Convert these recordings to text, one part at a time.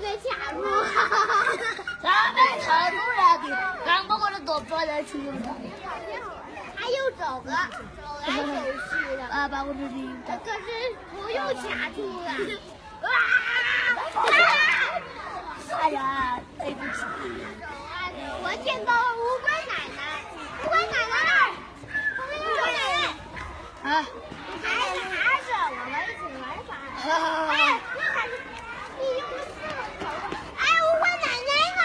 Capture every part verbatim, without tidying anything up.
被卡住了。他被卡住了，刚把我的狗抓来吃了。还有这个，这个还有戏呢。啊，把我的这个。可是我又卡住了。啊！哎呀，对不起。我见到了乌龟奶奶，乌龟奶奶那儿。啊。还是还是我们一起玩耍。哎，那还是你用的是我的。哎，乌龟奶奶呢？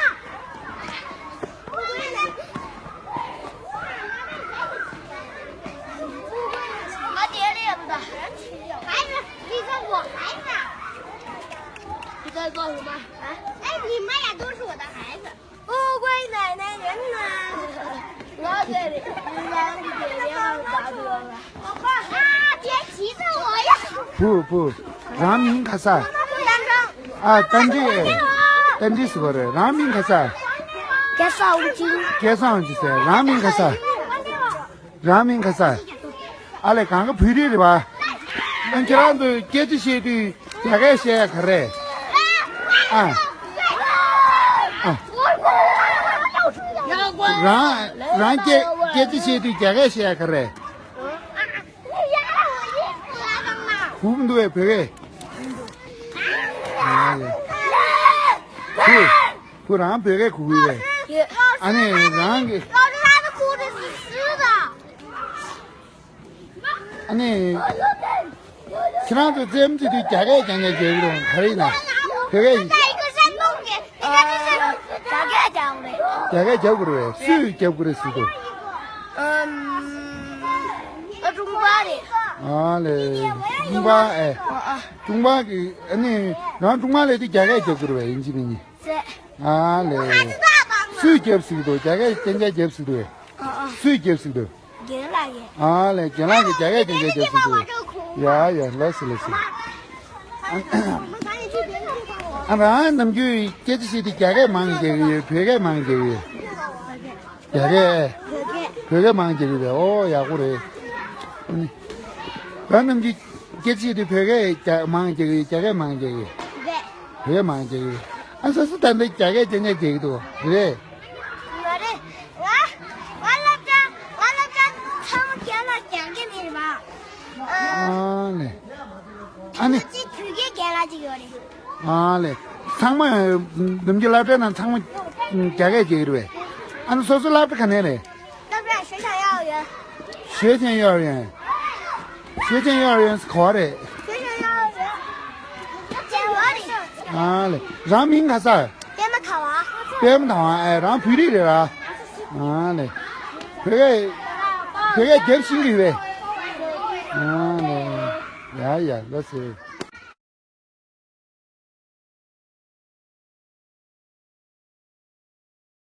乌龟奶奶。我爹来了。孩子，你说我孩子啊？你在做什么？啊？哎，你们俩都是我的孩子。 乌龟奶奶人呢？我这里，你把你爹爹搞丢了。啊，别急着我呀。不不，རང་མིང་ག་ས། ཨ། ཏན་ཏན། ཏན་ཏན་ཟེར་བ་རེད། རང་མིང་ག་ས། སྐལ་བཟང་དབང་ཆེན། སྐལ་བཟང་དབང་ཆེན་ཟེར། རང་མིང་ག་ས། རང་མིང་ག་ས། ཨ་ལས། གང་ག་བོད་རིགས་རེད་པ། ཨ། ཁྱེད་རང་ཚོས་སྐད་ཆ་བཤད་དུས་རྒྱ་སྐད་བཤད་ཡ་ག་རེ། ཨ། ཨ། རང་རང་སྐད་སྐད་ཆ་བཤད་དུས་རྒྱ་སྐད་བཤད་ཡ་ག་རེ། གོ་གི་མི་འདུག་པས་བོད་སྐད། ཨ་ལས། བུ། བུ་རང་བོད་སྐད་གོ་གི་ཡོད་པས། ཡོད། ཨ་ནི་རང་གི། ཨ་ནི། ཁྱེད་རང་ཚོ་རྩེད་མོ་རྩེ་དུས་རྒྱ་སྐད་རྐྱང་རྐྱང་རྒྱག་གི་རེད། ག་རེ་ཡིན་ན། བོད་སྐད་ཡིན། རྒྱ་སྐད་རྒྱག་དགོས་རེད། རྒྱ་སྐད་རྒྱག་དགོས་རེད། སུས་རྒྱབ་དགོས་རེད་ཟེར་དུས། ཨམ། ཨ། ཀྲུང་པ་རེད། ཨ་ལས། ཀྲུང་པ་ཨེ། ཨ། ཨ། ཀྲུང་པ་གི། ཨ་ནི་རང་ཀྲུང་པ་ལས་དུས་རྒྱ་སྐད་རྒྱབ་དགོས་རེད་པས། ཡིན་གཅིག་མིན་གཉིས། ཟེར། ཨ་ལས། སུས་རྒྱབ་ཟེར་གི་འདུག་རྒྱ་སྐད་རྐྱང་རྐྱང་རྒྱབ་ཟེར་གི་འདུག་ཨ། ཨ། སུས་རྒྱབ་ཟེར་གི་འདུག་རྒན་ལགས་ཀྱིས། ཨ་ལས། རྒན་ལགས་ཀྱིས་རྒྱ་སྐད་རྐྱང་རྐྱང་རྒྱབ་ཟེར་གི་འདུག་ཡ་ཡ། ལགས་སོ་ལགས་སོ། ཨ། རང་ནམ་རྒྱུན་སྐད་ཆ་བཤད་དུས་རྒྱ་སྐད་མང་རྒྱག་གི་ཡོད། བོད་སྐད་མང་རྒྱག་གི་ཡོད། རྒྱ་སྐད། བོད་སྐད། བོད་སྐད་མང་རྒྱག་གི་རེད། ཨོ། ཡག་པོ་རེད། ཨ་ནི། རང་ནམ་རྒྱུན་སྐད་ཆ་བཤད་དུས་བོད་སྐད་རྒྱ་མང་རྒྱག་གི་ཡོད། རྒྱ་སྐད་མང་རྒྱག་གི་ཡོད། རྒྱ་སྐད། བོད་སྐད་མང་རྒྱག་གི་ཡོད། ཨ། སོ་སོ་ད་ལྟ་རྒྱ་སྐད་རྐྱང་རྐྱང་རྒྱག་གི་འདུག་རེད། མ་རེད། ང་ང་སློབ་གྲྭ་ང་སློབ་གྲྭ་ཚང་མ་རྒན་ལགས་རྒྱག་གི་མེད་པ། ཨ་ནི། ཨ་ནི། ཅིག་བོད་སྐད་རྒན་ལགས་ཅིག་ཡོད་རེད། ཨ་ལས། ཚང་མ་ནམ་རྒྱུན་སློབ་གྲྭའི་ནང་ཚང་མ་རྒྱ་སྐད་རྒྱག་གི་རེད་པས། ཨ་ནི་སོ་སོ་སློབ་གྲྭ་ག་ནས་རེད། སློབ་གྲྭ་学前幼儿园། 学前幼儿园། 学前幼儿园ག་པར་རེད། 学前幼儿园། 学前幼儿园། ཨ་ལས། རང་མིང་ག་ས། པད་མ་དར་བ། པད་མ་དར་བ། ཨེ། རང་བོད་རིགས་རེད་ར། ཨ་ལས། བོད་སྐད་བོད་སྐད་རྒྱབ་ཤེས་ཀྱི་ཡོད་པས། ཨ་ལས། ཡ་ཡ། ལགས་སོ།